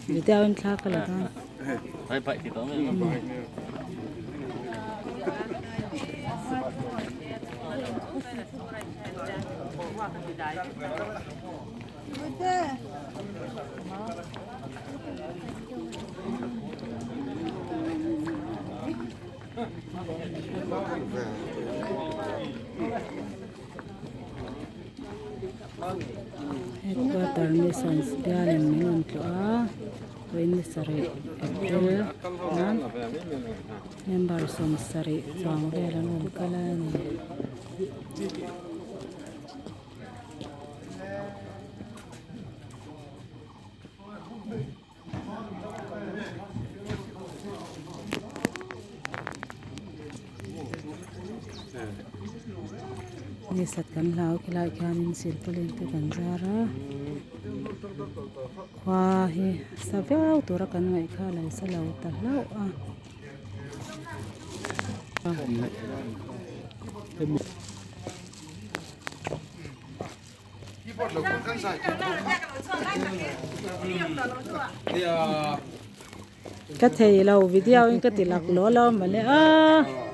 Video in thla ka la dawn. Headquarter Missions bialin min rawn tlawh a vawiin ni sarih April hian member 70 chuang vel an rawn kal a ni. Ni sat kan hlau khilaiah khianin silpaulin te kan zar a khua hi sa viau tura kan ngaih kha a lo sa lo ta hlauh a. Ka thei lo video in ka ti lak lawh lo mawle a.